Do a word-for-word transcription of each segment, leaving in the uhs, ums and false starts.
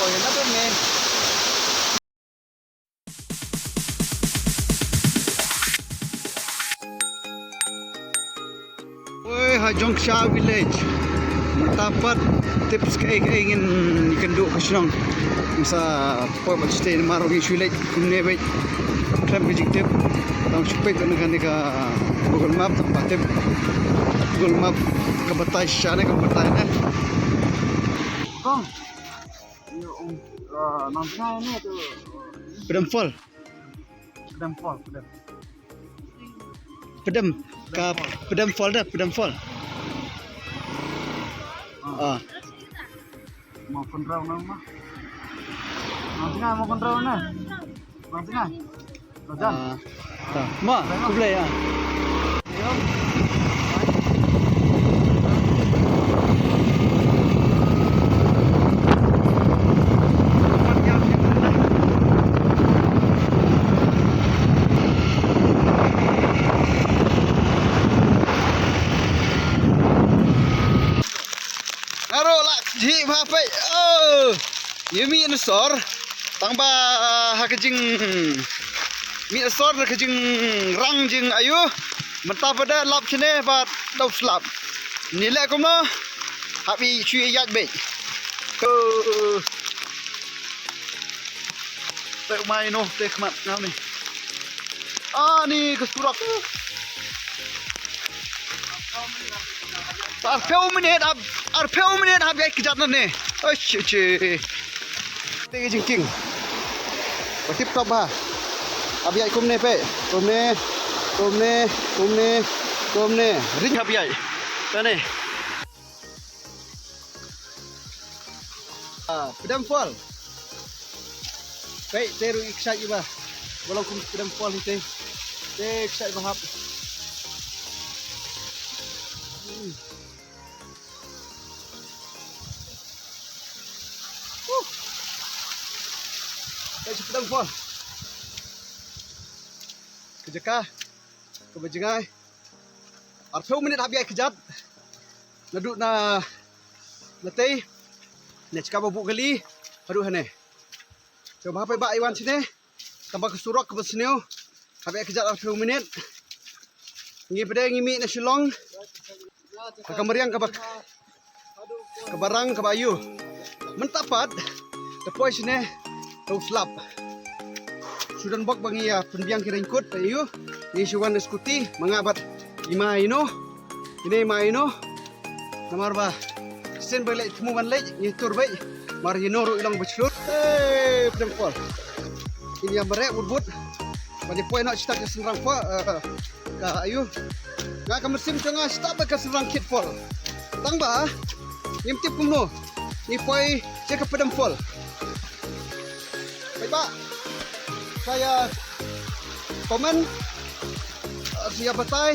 Oi, na to me. Oi, ha Jongksha village. Mynta pat tip kaei kaei ngin ïakynduh ka shnong. Ngin sa poi bad shatei namar ngi shu leit kumne beit. Khlem ka jingtip. Tang shu peit na kane ka Google Map tang ba tip. Google Map ka batai shisha ne ka batai ne. Kong. Ïa, um, ah, nang tnga ne tu. Pdem Fall. Pdem Fall, Pdem. Pdem, ka Pdem Fall da, Pdem Fall. Ah. Ah. Mo kynraw nang ma. Nang tnga mo kynraw na. Nang tnga. Ah, ta. Ma, khublei, ah. Nga ruh la jhieh bha peit. Oh. Ïa mih na sor. Tang ba ha ka jing mih na sor na ka jingrang jing ayu. Mynta pat da lap shane ba dau slap. Ni leh kumno? Hap i shu ïaid beit. Oh. Te mai noh te khmat ngam ni. Ah, ni ka surok. Arphew minit hap, arphew minit hap ïaid kjat na ne. Oi, shi, shi. Te ka jingkieng. Ba tip top bha. Hap ïaid kumne peit. Kumne, kumne, kumne, kumne. Ring hap ïaid. Te ne. Ah, Pdem Fall. Peit, te ruh i kshaid iba. Ba long kum Pdem Fall hi te. Te kshaid ba hap. Hmm. Huh. Peit sha Pdem Fall. Ka jaka kaba jngai. Arphew minit hap ïaid kjat. Naduh na, na tei. Na jaka ba buh kali haduh hane. Sngewbha peit ba i wan shane. Tang ba ka surok kaba sniew. Hap ïaid kjat arphew minit. Ngi pat de ngi mih na Shillong. Ha ka mariang kaba, kaba rang kaba ayu. Mynta pat da poi shane dau slap. Shu don bok ba ngi ïa pynbiang ki raincoat ba ayu. Ngi shu wan da scooty, ma nga bad i ma ïano. Ine i ma ïano. Namar ba sien ba leit thmu ban leit ngi tur beit. Mar ïano ruh i long ba shlur. Hey, Pdem Fall. Ngi ïa mareh bud bud. Ba ngi poi noh shata ka synrang Fall, eh, ka ayu. Nga ka mynsiem jong nga shata ba ka synrang Kit Fall. Tang ba ngim tip kumno. Ngi poi sha ka Pdem Fall. Peit ba. Sa ïa comment, eh, sa ïa batai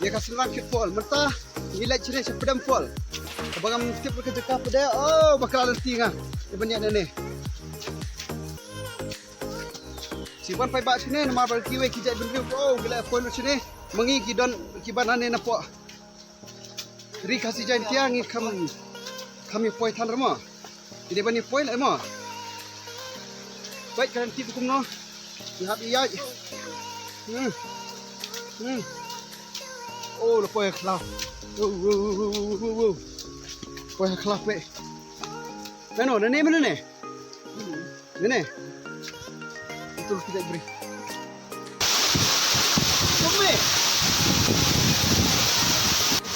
ïa ka synrang Kit Fall. Mynta ngi leit shane sha Pdem Fall. Kaba ngam tip ka jaka pat de, oh, bakla lynti nga. Ïa ban ïa nane. Shu wan peit ba shane namar ba kiwei ki jaitbynriew, oh, ki la poi noh shane. Ma ngi ki don kiba nane napoh Ri Khasi Jaiñtia, ngi kham, kham ïa poi than re mo. Ki dei ban ïa poi leh mo. Peit ka lynti ba kumno. Ngi hap ïaid. Hmm. Hmm. Oh, la poi ha khlaw. Oh, oh, oh. Poi ha khlaw peit. Nano, nane, nane. Nene. Ito kita beri. Kumi.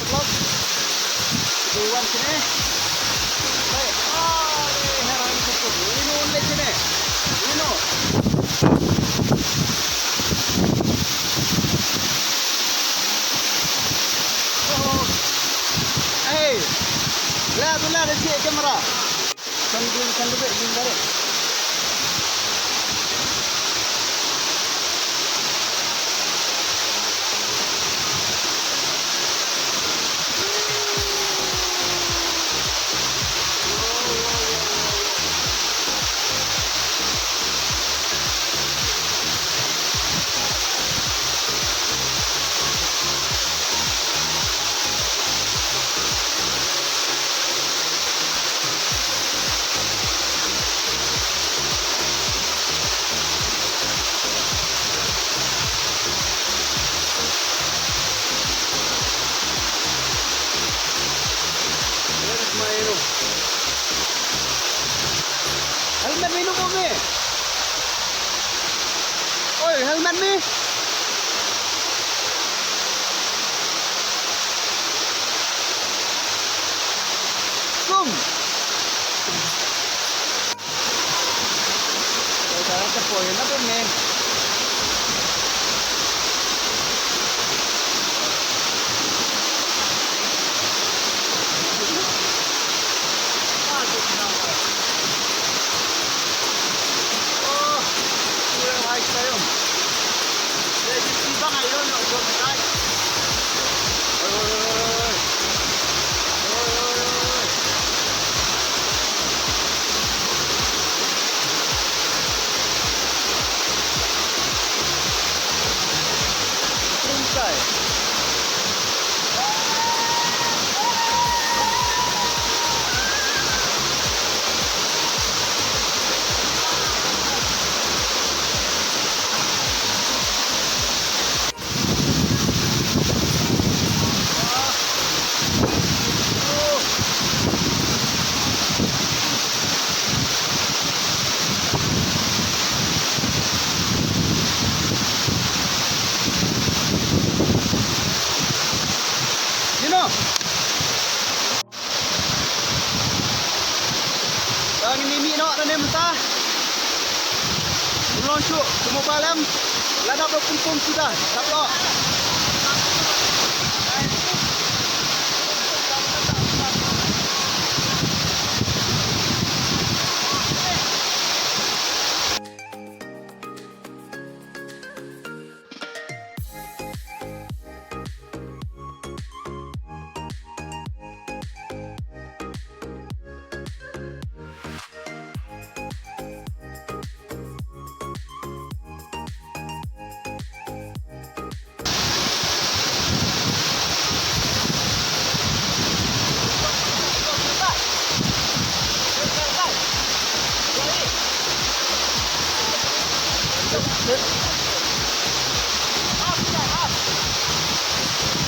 Vlog. Ito wan sini. Baik. Ah, ini heran itu. Ini ulit sini. Ini. Oh. Hey. Lihat, lihat, lihat kamera. Kan dun, kan dun, dun, dun. Hey, helmet me. Kum. Ino. Ba ngin ïa mih noh tang ne mynta. Long shuh, kumno ba lem. Lada ba pynpung suda, dap noh.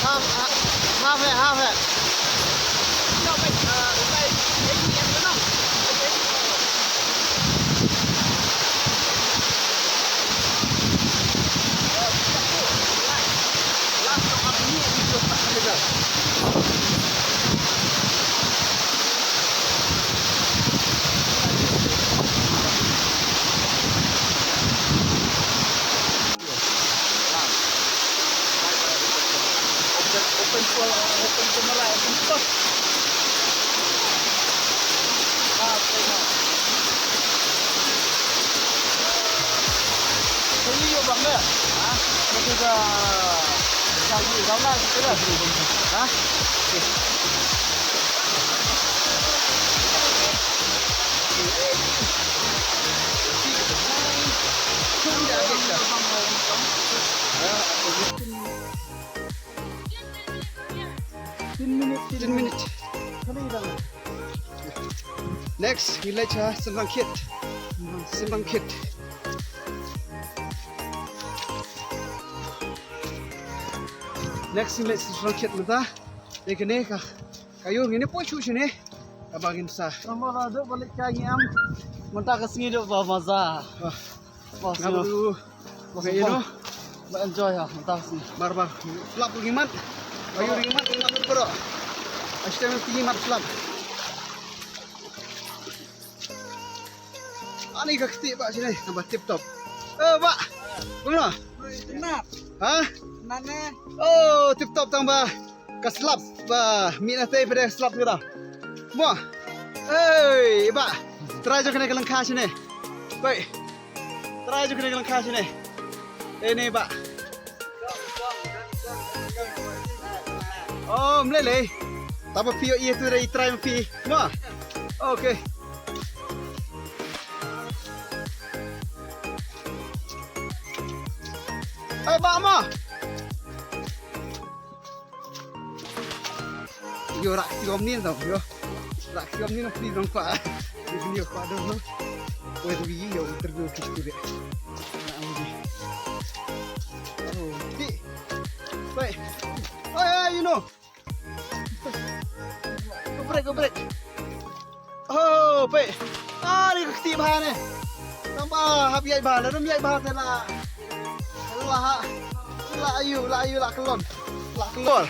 Half, half, half it, half it. Fifteen minutes. Next, ngi leit sha Synrangkhit. Synrangkhit. Next, ngi leit sha Synrangkhit mynta. Dei kane ka, ka ïoh ngin ïa poi shuh shane. Kaba ngin sa. Namar la duk balik ka ngi am. Mynta ka sngi duk ba maza. Wah. Wah, nga sngi. Ba ïa no. Ba enjoy ha mynta ka sngi. Bar bar. Slap ngi mat. Ba ïoh ngi mat, ngi mat pura. Ashtem ngi mat slap. Ani ka kti ba sini, naba tip top. Eh, ba. Kumno? Nat. Ha? Nane. Oh, tip top tang ba. Ka slap ba. Mina te pede slap kita. Mo. Hey, ba. Try jo kene ka lyngkha sini. Bai. Try jo kene ka lyngkha sini. Ini ba. Oh, mlele. Taba phi ïoh ïa tu dei try ma phi. Ma. Okay. Eh, ba ma. Yo rak kiom ni tau yo. Rak kiom ni na phi dong pa. Ni pa dong no. Wei tu yo interview ki tu deh. Oh, ti. Wei. Oh, yeah, you know. Go break, go break. Oh, pe. Ah, ni ka kti bha ne. Tang ba hap ïaid bha, la dum ïaid bha te la. Aha. La ayu, la ayu, la kyllon. La kyllon.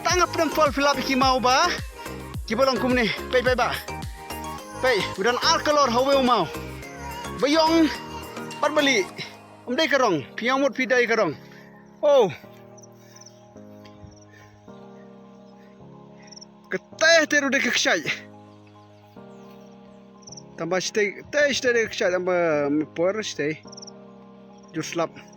Tang hap dem fall fill up ki maw ba. Kiba long kumne. Pei, pei ba. Pei, u don ar kyllon ha uwei u maw. Ba ïong. Pat bali. Ym dei ka rong. Phi ïong mut phi dei ka rong. Oh. Kata te ruh dei ka kshaid. Tang ba shatei, te shatei dei ka kshaid, tang ba me por shatei. Jur slap.